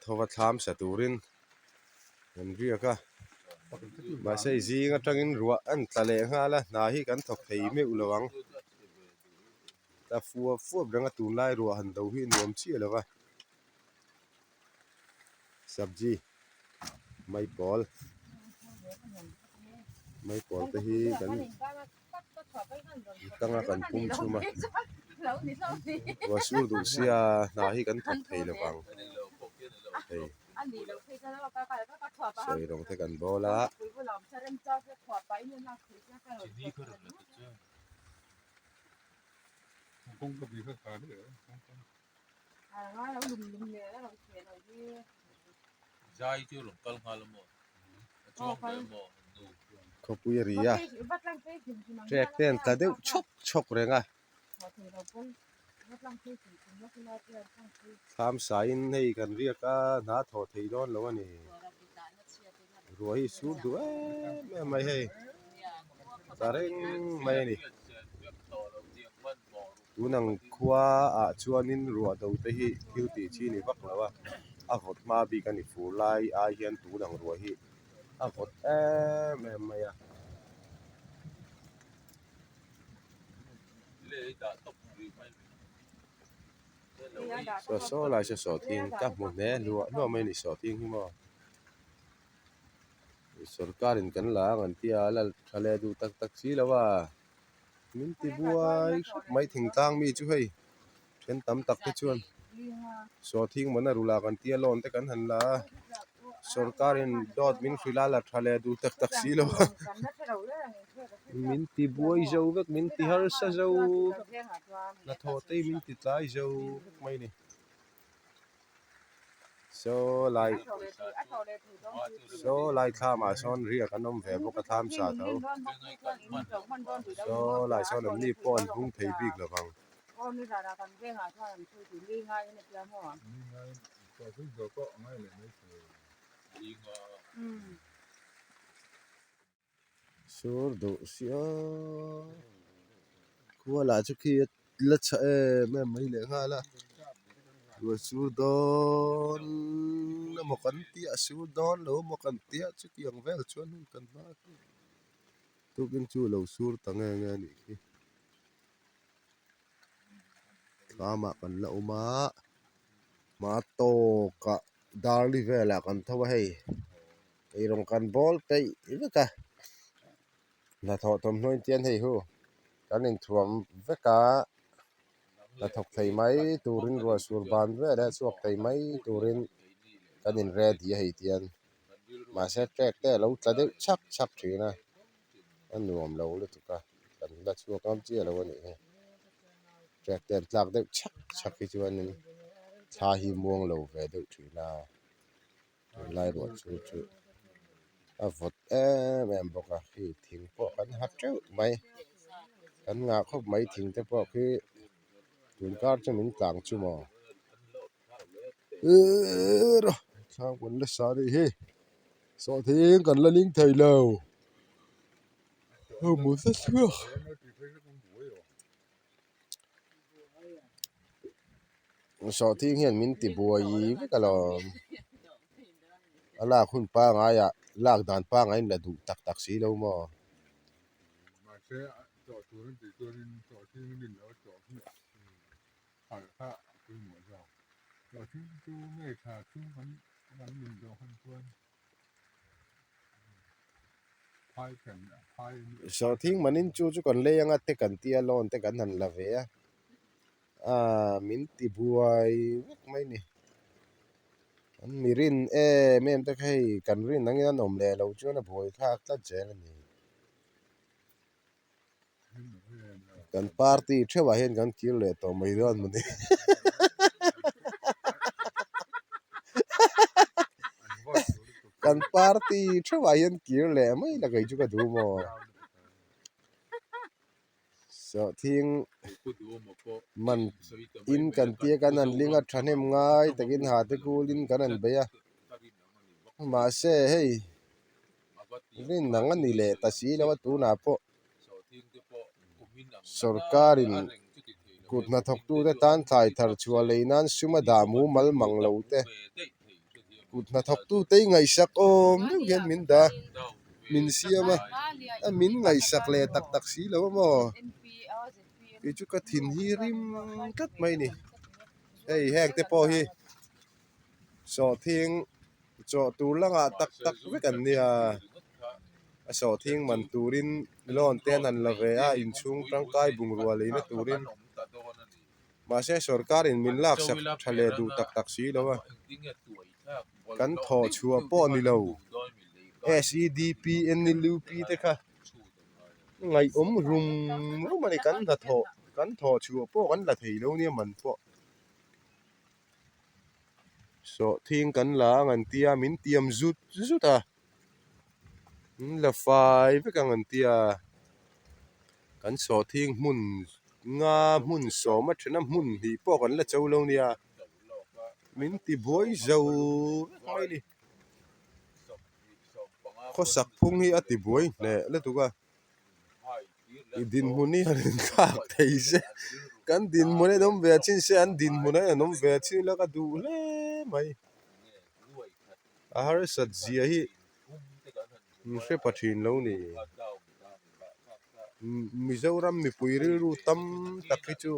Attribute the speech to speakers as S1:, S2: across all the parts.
S1: tho va thlam sa turin kan riak a mahse zing atangin ruah an tla leh nghal a hna hi kan thawk thei meuh lo ang a fuap fuap reng a tunlai ruah han do hi nuam chiah lo va sabji maipawl maipawl te hi kan tanga kan pum chhum a ruah sur duh sia hna hi kan thawk thei lo vang hei sawi rawng te kan bawl a. Khawpui a ri a trek te an tla deuh chhawk chhawk reng a thlam saiin hei kan riak a hna thawh thei dawn lo a ni ruah hi sur duh em em mai hei tla reng mai a ni. Tun ang khua ah chuanin ruah do te hi thil tih chi ni vak lo a, a vawt hma bik a ni fur lai ai hian tun ang ruah hi a vawt em em mai a. Saw saw lai saw saw thing ka hmu hle hluah hluah mai a ni saw thing hi maw sorkarin kan la ang an tia a la tha leh duh tak tak si lo a. Min ti buai hrep mai thingtlang mi chu hei then tam tak te chuan sawhthing mana rula kan tia loan te kan han la a sorkar in dawt min hrilh a la tha leh duh tak tak si lo a min ti buai zo vek min ti harsa zo vek hnathawh te hi min ti tlai zo vek mai a ni. Saw lai saw lai thlam ah sawn riak an awm ve bawk a thlam sa tho saw lai sawn an ni pawh an bung thei bik lo vang. Sur duh sia khua lah chu khi a la chhah em em mai leh nghal a ruah sur dawn emaw kan tih a sur dawn lo emaw kan tih a chutiang vel chuan hun kan hma a tukin chu lo sur ta nge nge a nih khi thlamah kan la awm a hma tawkah darli velah kan tho a hei. Eirawng kan bawl peih vek a, hnathawh thawmhnaw in tian hei hu kan inthuam vek a, hnathawk thei mai turin ruah sur ban vel a chhuak thei mai turin kan in ready a hei tian mahse trek te a lo tla deuh chhak chhak thin a, a nuam lo lutuk a, kan la chhuak ngam chiah lo a nih hi, trek te an tlak deuh chhak chhak hi chuanin thla hi muang lo ve deuh thin a. Tunlai ruah chu chu a vawt em em bawk a khi thing pawh kan ha teuh mai kan ngah khawp mai thing te pawh khi tun kar chu min tlang chu maw thlang kan la sa anih hi sawhthing kan la ling thei lo a mu zet chhuak. Sawhthing hian min ti buai vek alawm a lak hun pangai ah lak dan pangai in la duh tak tak si lo maw. Sawhthing manin chu chu kan lei anga te kan tia loan te kan han la ve a aaa min ti buai vek mai ni an mi rin em em te kha hei kan rin angin an awm leh loh chuan a buai thlak tlat zel a ni. Kan party theuhah hian kan kir leh tawh mai dawn mawni kan party theuhah hian kir leh mai la kei chu ka duh maw sawhthing man in kan tia kan han ling a thahnem ngai takin ha te kulin kan han bei a mahse hei. Rin ang a ni leh ta si lo a tunah pawh sorkarin kut hnathawktute tan thlai thar chhuah lei nan sum a dah mumal mang lo te. Kut hnathawktute i ngaihsak awm deuh hian min dah min siam a, a min ngaihsak leh tak tak si lo a maw? Kei chu ka thin hi rim tlat mai a ni. Hei heng te pawh hi sawhthing chawh tur langah tak tak vek an nia, a sawhthing man turin loan te an han la ve a, inchhung tangkai bungrua leina turin. Mahse sorkarin min laksak tha leh duh tak tak si lo a, kan thawh chhuah pawh ni lo. SEDP, NLUP te kha ngaihawm rum rum a ni, kan hnathawh kan thawh chhuah pawh kan la thei lo nia man pawh. Sawhthing kan la ang an tia min tiam zut zut a, min la fai vek ang an tia. Kan sawhthing hmun nga hmun sawm a then a hmun hnih pawh kan la cho lo nia min ti buai zo vek mai a ni khawsak phung hi a ti buai hneh lutuk a i dinhmun hi han inthlak thei se kan dinhmun hi an awm ve a chin se an dinhmun hi an awm ve a chin ila ka duh hle mai a harsat zia hi min hre pha thin lo ni. Mizoram mipui rilru tam tak hi chu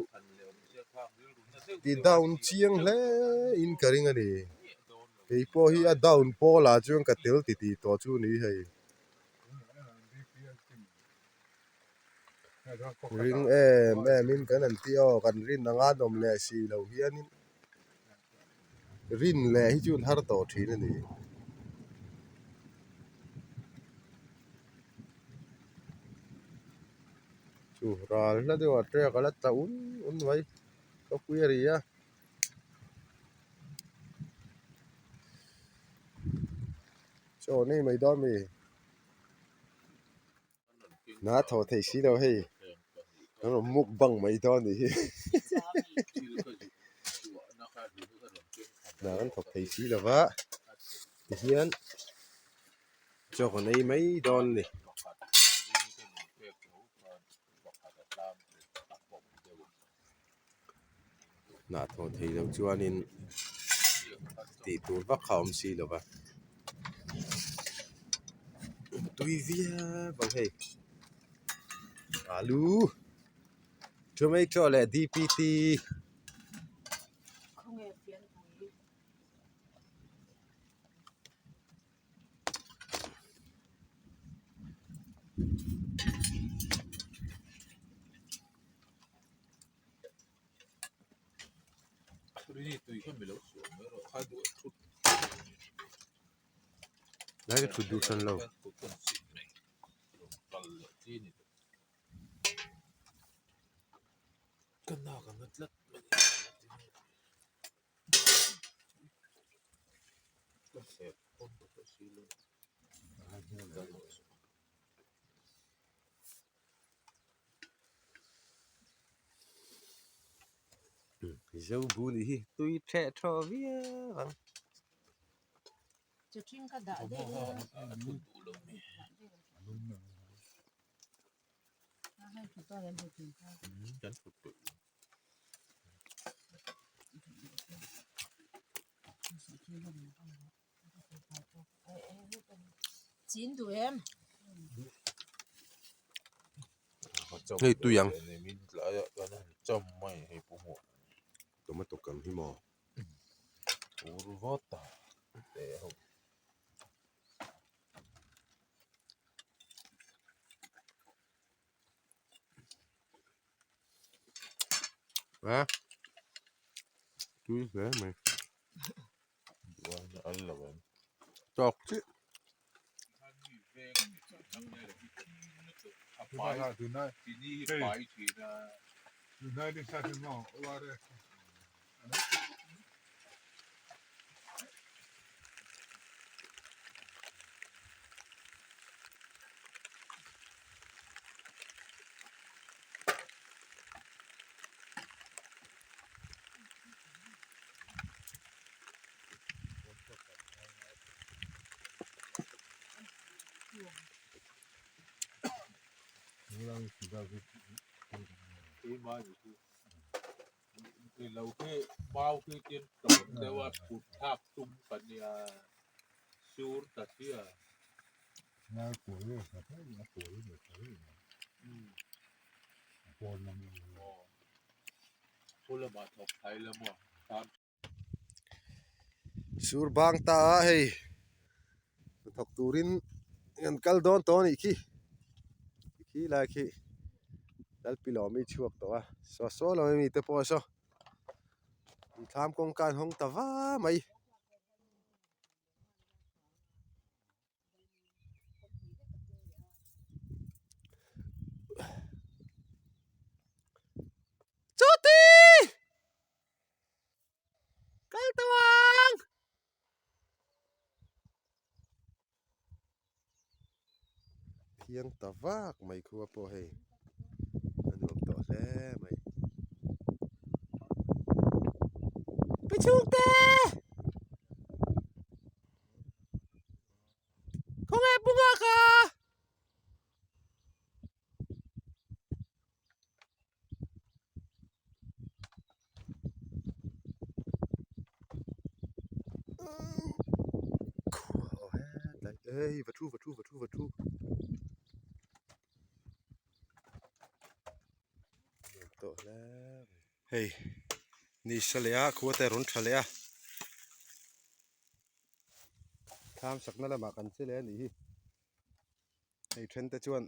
S1: ti down chiang hle in ka ring a ni. Kei pawh hi a down pawl ah chuan ka tel ti tih tawh chu ni hei. Ring em em in kan han ti aw kan rin anga an awm leh si loh hianin rin leh hi chu an har tawh thin a ni. Chu ral hla deuh ah trek a la tla un un mai khawpui a ri a. Chaw nei mai dawn mi hna thaw thei si lo hei an rawn mukbang mai dawn a nih hi hna kan thawk thei si lo va tihian. Chaw kan ei mai dawn a ni. Hnah thawh thei lo chuanin tih tur vak kha a awm si lo va. Tui viau ang hei. Alu, tomato leh DPT. Lai ka thut duh hran lo. Zobu nih hi tui theh thaw viau ang. Hei tui ang tomato kan hi maw a tui hle mai tawk chiah. Sur bang ta a hei hnathawk turin an kal dawn tawh a nih khi khi lai khi Lalpilawmi chhuak tawh a saw saw lo ami te pawh saw thlam kawngka an hawng ta va mai. Chuti! Kal tawh ang! Thiang ta vak mai khua pawh hei a nuam tawh hle mai. Pi chhungte! Khawnge pu nghak a? Hei va thu va thu va thu va thu tawh hle hei ni sa leh a khua te a rawn tha leh a thlam sakna lamah kan che leh a nih hi hei then te chuan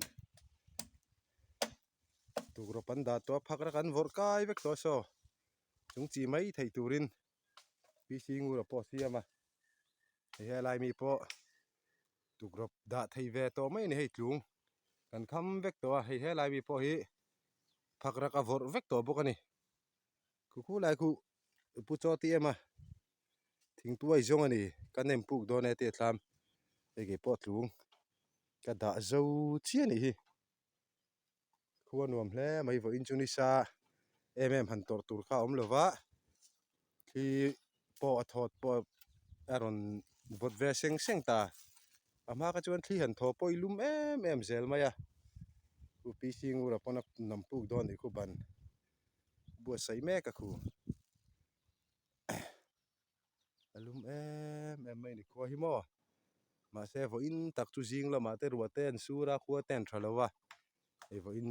S1: tukrawp an dah tawh a phak rak an vawrh kai vek tawh a saw chung chi mai theih turin P C Ngura pawh a siam a hei helai mi pawh tukrawp dah thei ve tawh mai a ni hei tlung kan kham vek tawh a hei helai mi pawh hi phak rak a vawrh vek tawh bawk a ni. Khu khu lai khu pu chaw ti em a thingtuai zawng a ni ka nem puk dawn e tih a thlam hei kei pawh tlung ka dah zo chiah a nih hi khua nuam hle mai vawiin chu nisa em em han tawrh tur kha a awm lo va thli pawh a thawt pawh a rawn vawt ve seng seng ta a hma kha chuan thli han thaw pawh i lum em em zel mai a U P C Ngura pawn a nam puk dawn a nih khu ban. Buatsaih mek a khu a lum em em mai a ni khua hi maw mahse vawiin tak chu zing lamah te ruah te an sur a khua te an tha lo a hei vawiin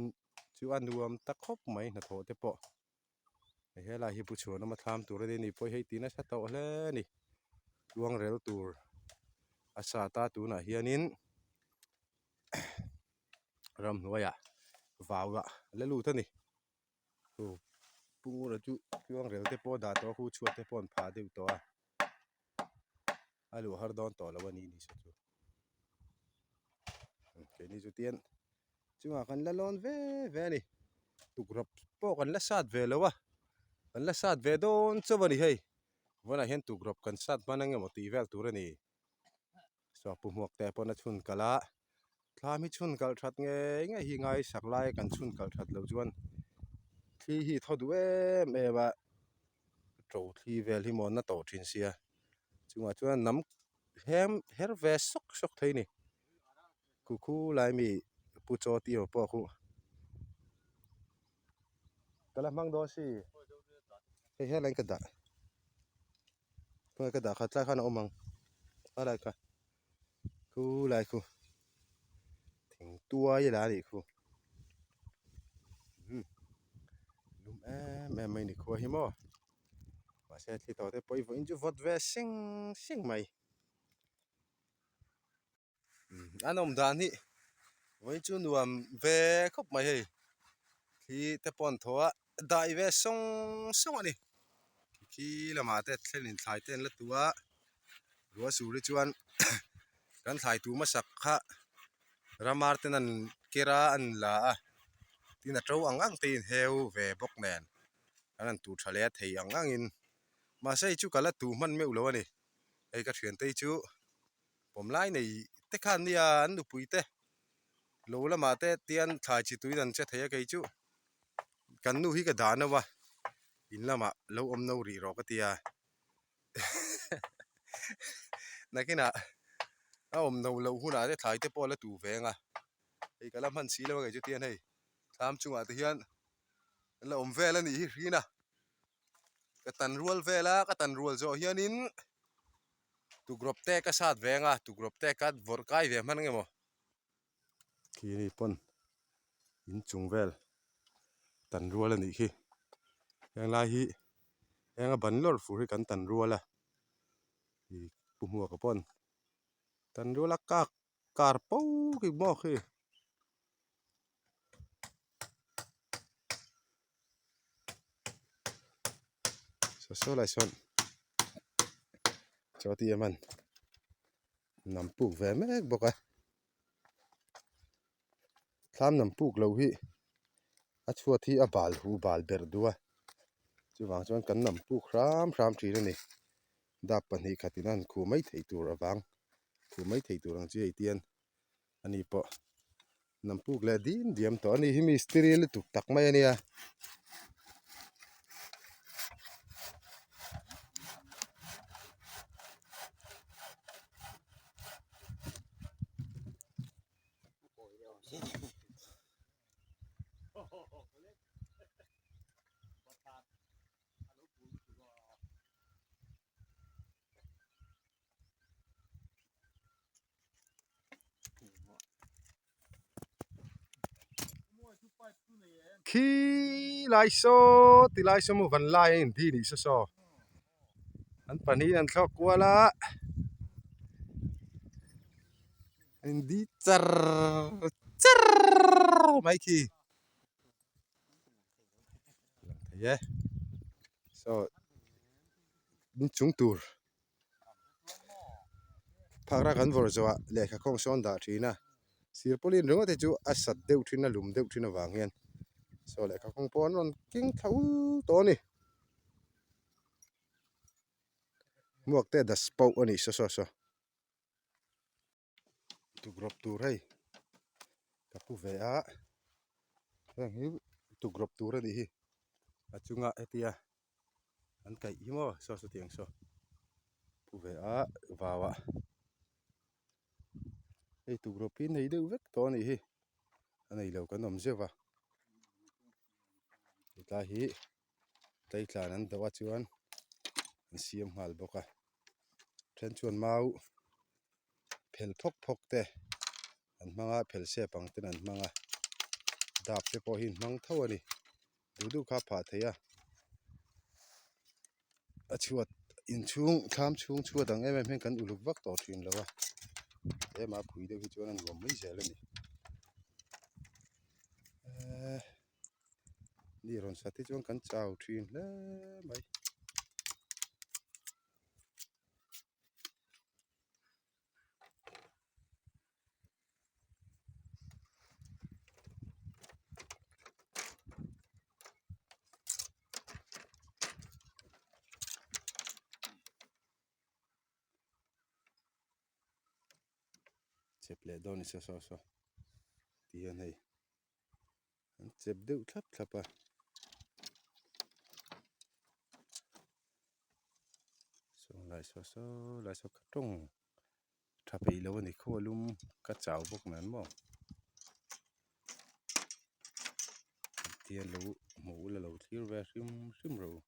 S1: chu a nuam ta khawp mai hnathawh te pawh hei helai hi pu chhuan awm a thlam tur a ni a ni pawh hi hei ti nasa tawh hle a ni tluang rel tur a sat a tunah hianin ramhnuaiah vau ah la lut a ni. Aw pu ngura chu tluang rel te pawh dah tawh a khu chhuat te pawh an phah deuh tawh a a luh har dawn tawh lo a ni ni saw chu keini chu tian chungah kan la lawn ve ve a ni tukrawp pawh kan la sat ve lo a kan la sat ve dawn chauh a ni hei vawiinah hian tukrawp kan sat hman ang emaw tih vel tur a ni. Suakpu hmuak te pawn a chhun kalh a thlam hi chhun kalh that ngei ngei hi ngai sak lai kan chhun kalh that loh chuan thli hi thaw duh em em a to thli vel hi maw na tawh thin sia chungah chuan nam hem her ve sawk sawk thei a ni khu khu lai mi pu chaw tih emaw pawh khu ka la hmang dawn si hei helai ka dah. Khawnge ka dah kha tlai khan a awm ang a lai kha khu lai khu thing tuai la a nih khu umm lum em em mai ni khua hi maw mahse thli tawh te pawh i vawiin chu vawt ve seng seng mai. An awm dan hi vawiin chu nuam ve khawp mai hei thli te pawh an thaw a dai ve sawng sawng a ni khi lamah te thlen in thlai te an la tu a ruah sur hi chuan kan thlai tu hmasak kha ramar ten an ker a an la a tin a to ang ang te in heu ve bawk nen an han tur tha leh a thei ang ang in mahse hei chu ka la tu hman meuh lo a ni hei ka thiante hi chu. Pawm lai nei te khan nia an nupui te lo lamah te tian thlai chi tuin an che thei a kei chu kan nu hi ka dah no a in lamah lo awm no rih rawh ka ti a nakinah a awm no loh hunah te thlai te pawh a la tu ve ang a hei ka la hman si lo a kei chu tian hei thlam chungah te hian la awm vel a nih hi hrin a ka tan rual vel a ka tan rual zawh hianin. Tukrawp te ka sat ve anga tukrawp te ka vawrh kai ve hman ange maw? Khi ni pawn inchung vel tan rual a nih khi. Heng lai hi heng a ban lawr fur hi kan tan rual a ih pu hmuaka pawn tan rual a kak kar po khi maw khi. Saw saw lai sawn chaw ti em an nam puk ve mek bawk a thlam nam puk lo hi a chhuat hi a bal hu bal ber duh a chuvang chuan kan nam puk hram hram thin a ni dap pahnih khatin a han khuh mai theih tur avang khuh mai theih tur ang chi hei tian. Ani pawh nam puk leh dim diam tawh a ni hi mistiri lutuk tak mai a nia. Khi lai saw ti lai saw maw van lai a inti nih saw saw an pahnihin an thlawk kual a an indi char char mai khi lang thei e saw inchung tur. Phakra kan vawrh zawhah lehkha khawng sawn dah thin a, sirpawlin ringawt hi chu a sat deuh thin a lum deuh thin avang hian saw lehkha khawng pawh an rawn keng thla ul tawh a ni. Hmuak te das pauh a nih saw saw saw. Tukrawp tur hei ka pu ve a heng hi tukrawp tur a nih hi a chunga hetia an kaih hi maw saw sawtiang saw pu ve a vau ah hei tukrawp hi nei deuh vek tawh a nih hi a nei lo kan awm zeuh va hetlai hi tleitlan an dawh a chuan an siam nghal bawk a then chuan mau phel phawk phawk te an hmang a phel sep ang ten an hmang a dap te pawh hi an hmang tho a ni duh duh kha a phah thei a a chhuat inchhung thlam chhung chhuat ang em em hian kan uluk vak tawh thin lo a tlema phui deuh hi chuan a nuam mai zel a ni eee. Ni rawn sat hi chuan kan chau thin hle mai. Chep leh dawn ni saw saw saw ti hian hei. An chep deuh thlap thlap a. Saw lai saw saw lai saw ka tawng tha peih lo a ni khaw lum ka chau bawk nen maw. Tian lo hmuh ula lo thlir ve hrim hrim rawh u.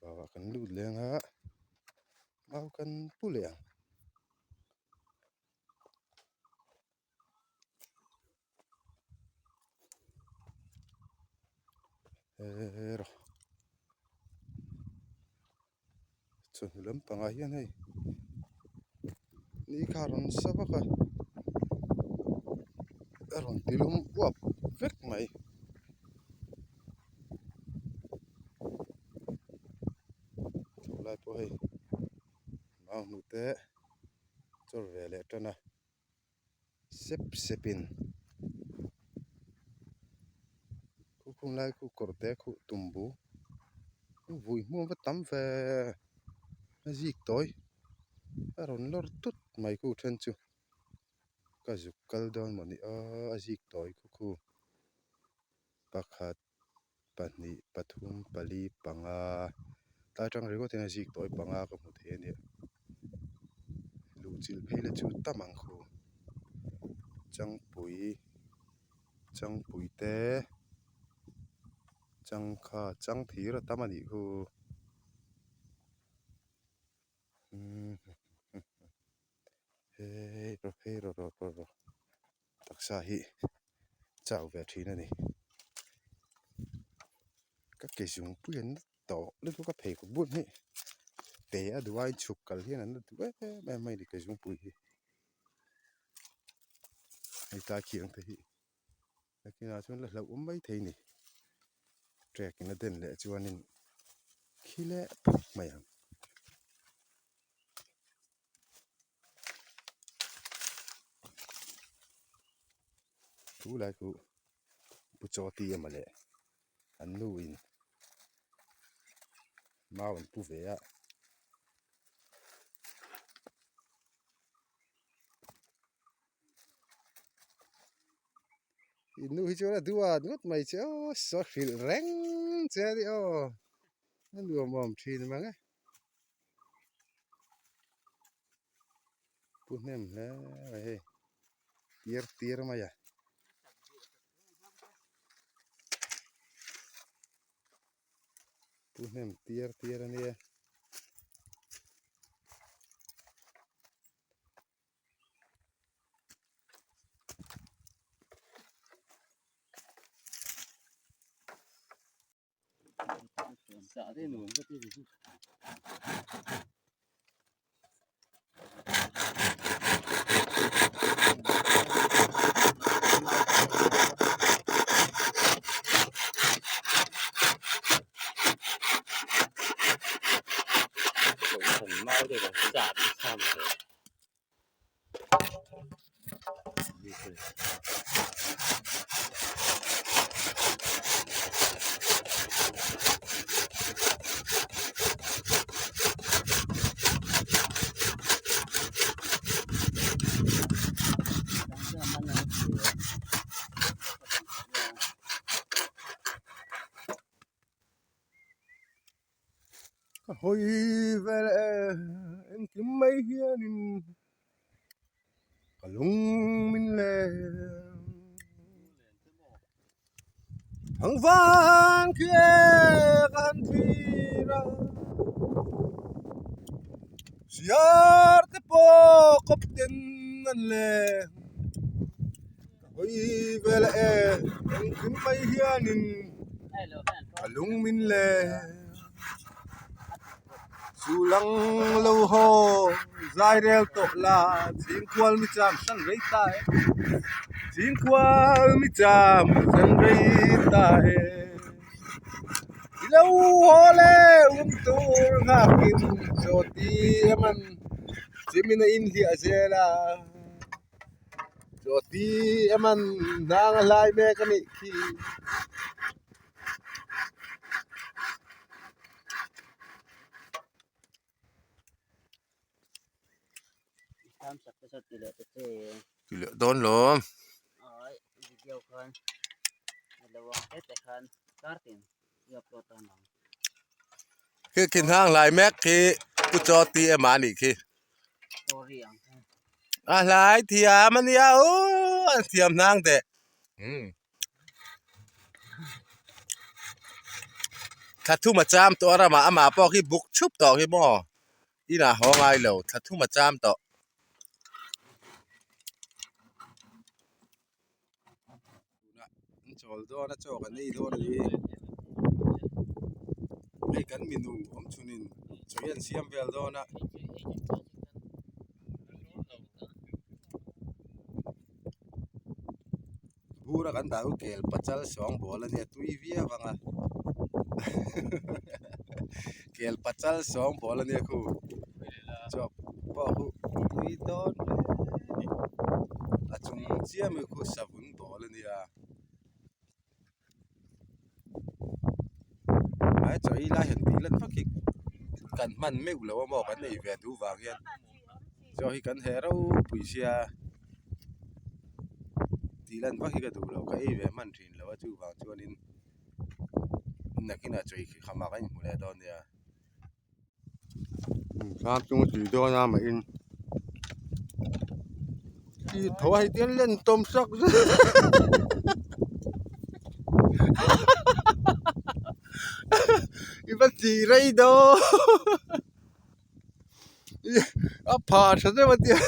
S1: Bawah kan lut leng a mau kan pu leh ang. Hero chawhnu lampangah hian hei ni kha a rawn sa vak a a rawn ti lum uap vek mai. Chho lai pawh hei mau hnute chawr ve leh tan a. Sep sep in khu khung lai khu kawr te khu tumbu vui hmuam va tam ve a zik tawi a rawn lawr tut mai khu then chu ka zuk kal dawn maw ni aw a zik tawi khu khu.
S2: Pakhat pahnih pathum pali panga tlai atang ringawt hian a zik tawi panga ka hmu thei a nia luhchilh phei la chu tam ang khu changpui changpui te changkha changthir a tam a nih khu hei rawh hei rawh rawh rawh rawh. Taksa hi chau ve thin a ni ka ke zungpui an na tawh lutuk a pheikhawk bun hi pe a duh aiin chhuk kal hian an na duh em em mai a ni ke zungpui hi hei tlai khiang te hi nakinah chuan la hlauhawm mai thei a ni trek in a den leh chuanin khi leh phawt mai ang. Chu lai chu pu chaw ti emaw le an nu in mau an pu ve a. In nu hi chuan a duat ngawt mai che aw saw hrilh reng che a ni aw a nuam awm thin mang e. Pu hnem hle mai hei tir tir mai a. Pu hnem tir tir a nia. Ka hawi vel e engkim mai hianin ka lung min leng thangvan khi e ka han thlir a siar te pawh kawp ten an leng ka hawi vel e engkim mai hianin ka lung min leng. Chu lang lo haw zai rel tawh la chhingkual mi cham san rei ta e chhingkual mi cham san rei ta e i lo haw le um tur nghakin chaw ti a man chimin a inhliah zel a chaw ti a man hnang a hlai mek a nih khi. Ti leh dawn lawm. Khi khi hnang hlai mek khi pu chaw ti ema a nih khi. A hlai thiam a nia aw a thiam hnang teh. Thla thum a cham tawh a ramah amah pawh khi buk chhup tawh khi maw inah haw ngai lo thla thum a cham tawh. Tunah an chawl dawn a chaw kan ei dawn a ni hei kan minu awm chhunin chaw hi an siam vel dawn a. Bur a kan dah chu kel pachal sawng bawl a nia tui viau ang a kel pachal sawng bawl a nia khu chawp pawh khu tui dawn hle a ni a chung chiah mai khu savun bawl a nia hmai chaw ei lai han tih lan vak hi kan hman meuh lo a maw kan ei ve duh vang hian chaw hi kan heh ropui sia. Tih lan vak hi ka duh lo ka ei ve hman thin lo a chuvang chuanin nakinah chawi khamah kan inhmu leh dawn nia. Thlam chung a tui dawn a mah in khi tho a hei tian len tawm sak i va ti rei dawn a pha tha deuh a tia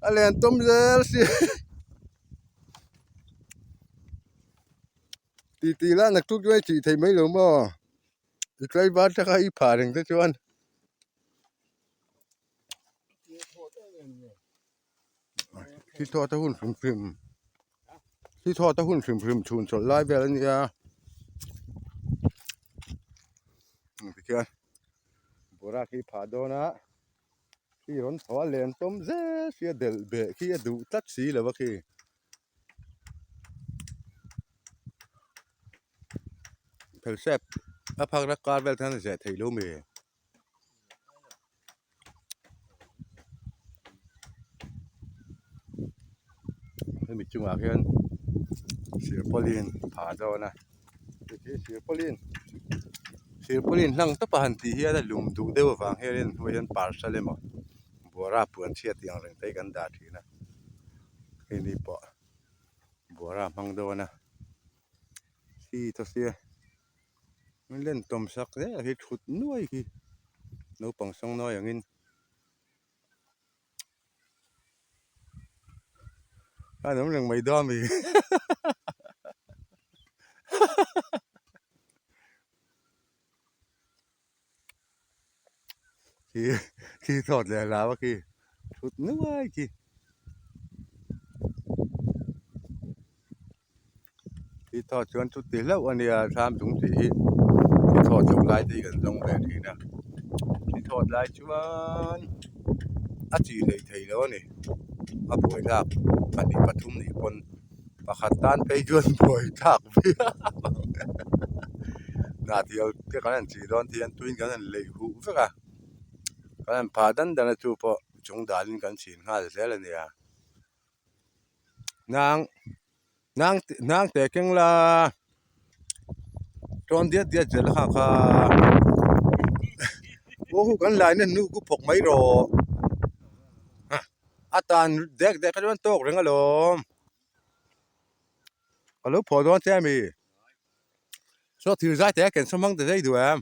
S2: a len tawm zel si ti ti la naktuk chu a tih theih mai lo maw. I tlaivar taka i phah reng te chuan thi thawt a hun hrim hrim thi thawt a hun hrim hrim chhun chawlh lai vel a nia tikhian boruak hi phah dawn a khi rawn thaw a len tawm zel sia delh beh khi a duh tlat si lo a khi. Phelsep a phak na kar vel khan a zeh theih lo mi hemi chungah hian silpauline phah dawn a silpauline silpauline hlang tawp a han tih hian a lum duh deuh avang hian hnuaiah hian parcel emaw buara puan chhiat tih ang reng te hi kan dah thin a hei ni pawh buara a hmang dawn a. Khi thaw sia min len tawm sak hle a hi thut nuai hi naupang sawng nawi angin a awm reng mai dawn a mi khi khi thawt leh hlau a khi thut nuai khi. Khi thawt chuan chu ti hlauh a nia thlam chung tih hi khi thawt loh lai te hi kan zawng ve thin a khi thawt lai chuan a chi hlei thei lo a ni a buai thlak pahnih pathum nih pawn pakhat tan phei chuan buai thlak viau hnah thial te kan han chih dawn hian tuiin kan han leih huh vek a kan han phah dan dan a chu pawh chung dalin kan chhin nghal zel a nia nang nang nang teh keng la tawn diat diat zel kha kha aw hu kan laina hnu ku phawk mai rawh a tan dek dek kha chuan tawk reng alawm. Ka lo phawh dawn che a mi. Saw thir zai te a ken sawm hmang ta zai duh em.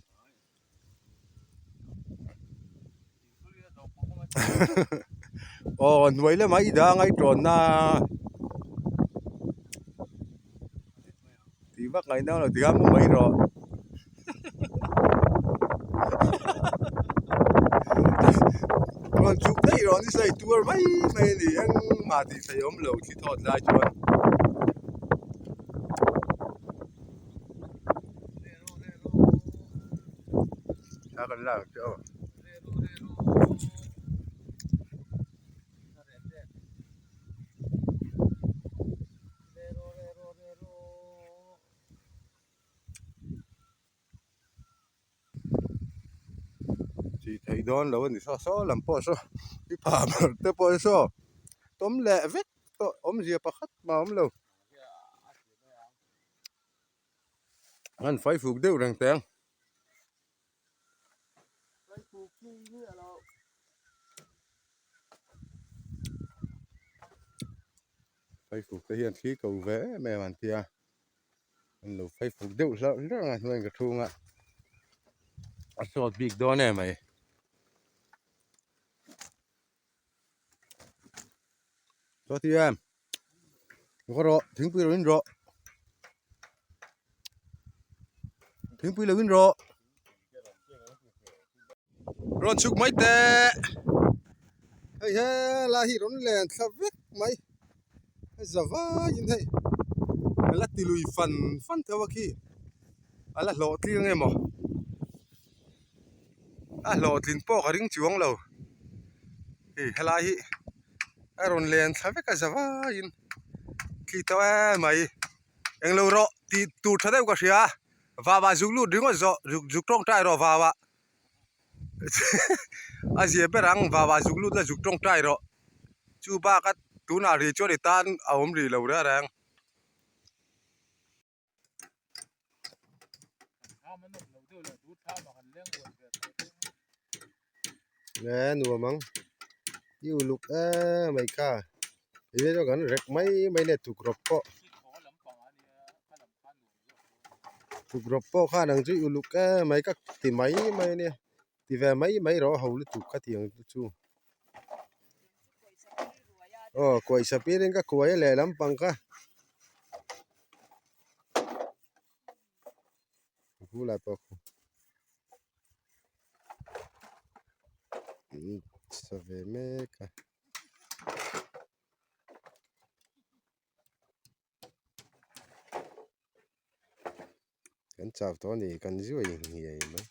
S2: Aw hnuai lamah i dang a i tawn na. Tih vak ngaih nang lo tikhan mu mai rawh. Rawn chhuk daih rawh ni sawi tuar mai mai a ni engmah tih theih awm lo thli thawt lai chuan. Thla kan lak ang che aw. Tih theih dawn lo a ni saw saw lam pawh saw i pha ber te pawh saw tawm leh vek tawh awmzia pakhat mah a awm lo an fai fuk deuh reng teh ang. Faifuk te hian thli ko ve em em an tia an lo faifuk deuh hlarh hlarh a hnuaiin ka chhung a a sawt bik dawn em mai chaw ti em ngaw rawh thingpui lo in rawh thingpui lo in rawh rawn chhuk mai teh hei he lai hi rawn len thla vek mai hei za vaiin hei a la ti lui fan fan tho a khi a la hlawhtling emaw a hlawhtlin pawh ka ring chuang lo hei helai hi a rawn len thla vek a za vaiin khi tawh emai englo rawh tih tur tha deuh ka hria. Vava zuk lut ringawt zawh zuk zuk tawngtai rawh vava a zia ber ang vava zuk lut la zuk tawngtai rawh chu bak a tunah ri chuan i tan a awm rih lo reng reng.
S1: Le nuam ang i uluk em mai kha ih chu kan rek mai mai le tukrawp pawh tukrawp pawh khan ang chu i uluk em mai ka ti mai mai a nia ti ve mai mai rawh a ho lutuk ka ti ang chu aw kuaisa pirin ka kuai a lehlam pang kha. Bulah pawh khu sa ve mek a. Kan chau tawh a ni kan zuai ngei mai.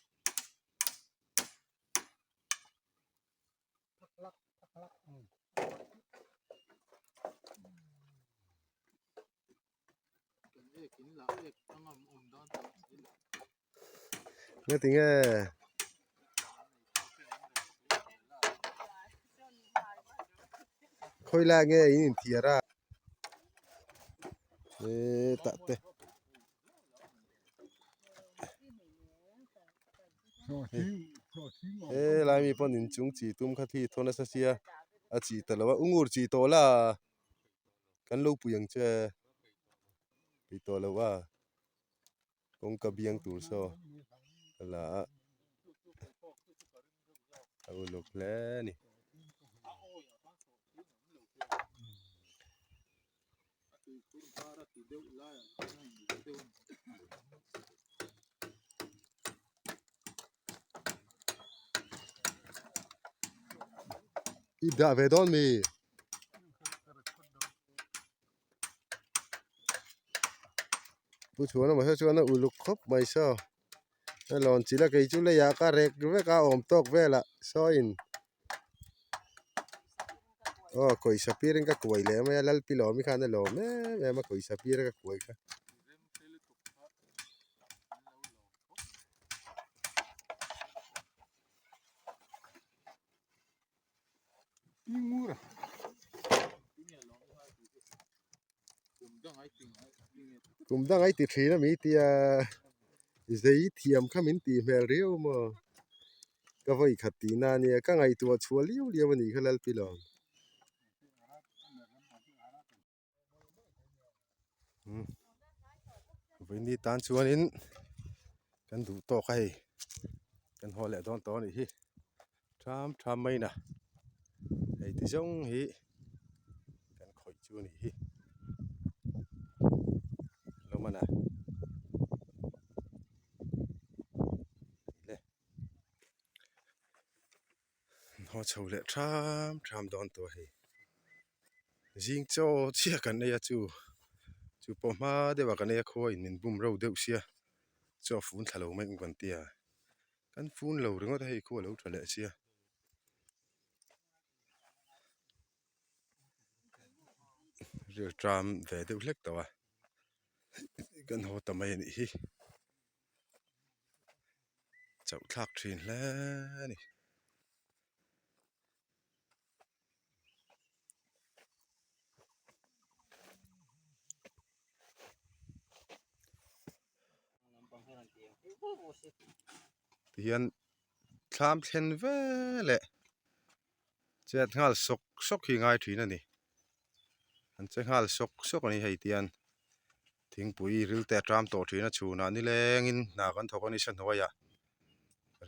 S1: Nga tinge khawi lai nge in inthiar a hetah te helai mi pawn inchung chi tum kha thi thawn nasa sia a chi ta lo a ungur chi tawh la. Kan lo pui ang che tih tawh loh a kawngka biang tur saw a la a a uluk hle a ni. I dah ve dawn mi? Pu chhuan awmah saw chuan a uluk khawp mai saw a lawn chilh a kei chu leiah ka rek vek a awm tawk velah sawiin aw kawisa pirin ka kuai leh mai a lalpilawmi khan a lawm em em a kawisa pira ka kuai kha. Kum dang ai ti thin a mi tia zei thiam kha min tih hmel riau maw ka vawi khat tih na ania ka ngaihtuah chhuah liau liau a nih kha Lalpilawm. Vawiini tan chuanin kan duh tawk a hei kan haw leh dawn tawh a nih hi tham tham mai na hei ti zawng hi kan khawih chu a nih hi lo man a le haw chho leh tham tham dawn tawh a hei. Zing chaw chiah kan ei a chu chu pawh hma deuhah kan ei a khua in min bum reuh deuh sia chaw a fun thla lo mai ang kan tia kan fun lo ringawt a hei khu a lo tha leh sia. Ril tram ve deuh hlek tawh a kan haw ta mai a nih hi chauh thlak thin hle a ni. Tihian thlam thlen veleh chet nghal sawk sawk hi ngai thin a ni an che nghal sawk sawk a ni hei tihian thingpui ril te a tram tawh thin a chhunah nilengin hna kan thawk a ni sa hnuaiah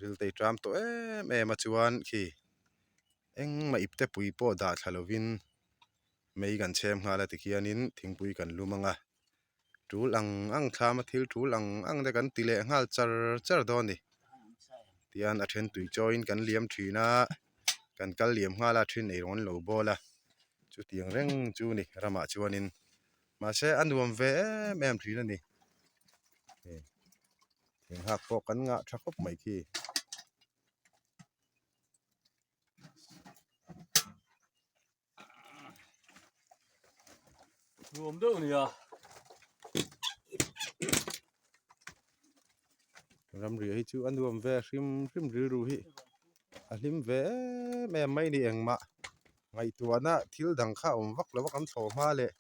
S1: ril te i tram tawh em em a chuan khi. Engmah ipte pui pawh dah thla lovin mei kan chhem nghal a tikhianin thingpui kan lum ang a, tul ang ang thlam a thil tul ang ang te kan ti leh nghal char char dawn a ni. Tihian a then tui chawiin kan liam thin a, kan kal liam nghal a then eirawng an lo bawl a, chutiang reng chu a ni ramah chuanin mahse a nuam ve em em thin a ni. Thing hak pawh kan ngah tha khawp mai khi.
S3: Nuam deuh nia.
S1: Ramriah hi chu a nuam ve hrim hrim rilru hi a hlim ve em em mai ni engmah ngaihtuahna thil dang kha a awm vak lo a kan thlawh hma leh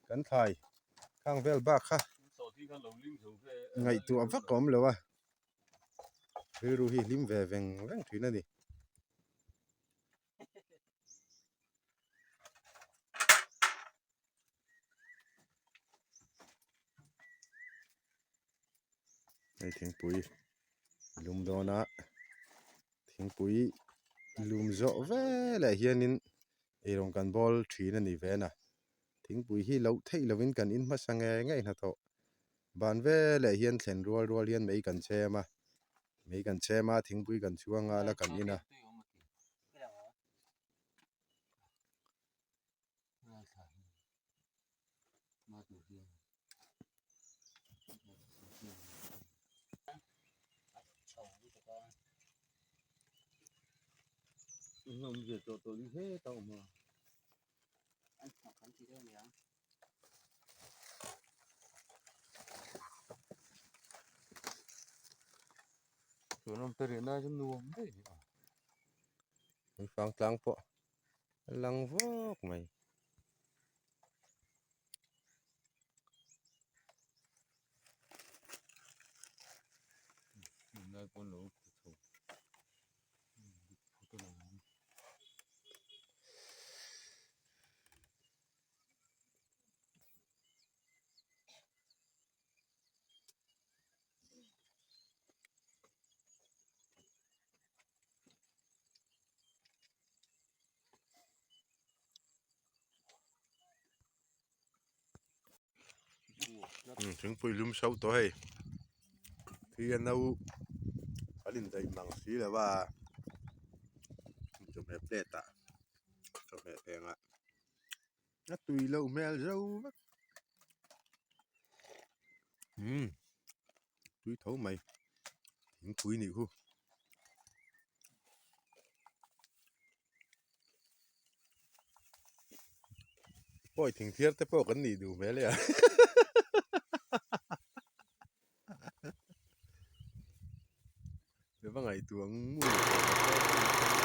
S1: kan thlai khang vel bak kha ngaihtuah vak a awm lo a. Rilru hi hlim ve veng veng thin a ni. Hei thingpui lum dawn a thingpui lum zawh veleh hianin eirawng kan bawl thin a ni ve na thingpui hi loh theih lovin kan in hmasa ngei ngei hnathawh ban veleh hian thlen rual rual hian mei kan chhem a mei kan chhem a thingpui kan chhuang nghal a kan in a. Hmuifang tlang pawh a lang vawk mai. Thingpui lum so tawh hei thi a no an indaih mang si lo a chawhmeh plate ah chawhmeh peng ah a tui loh hmel zo vek umm tui tho mai thingpui nih khu. Pawi thing thiar te pawh kan nih duh hmel e a Ka va ngaihtuah ang mu.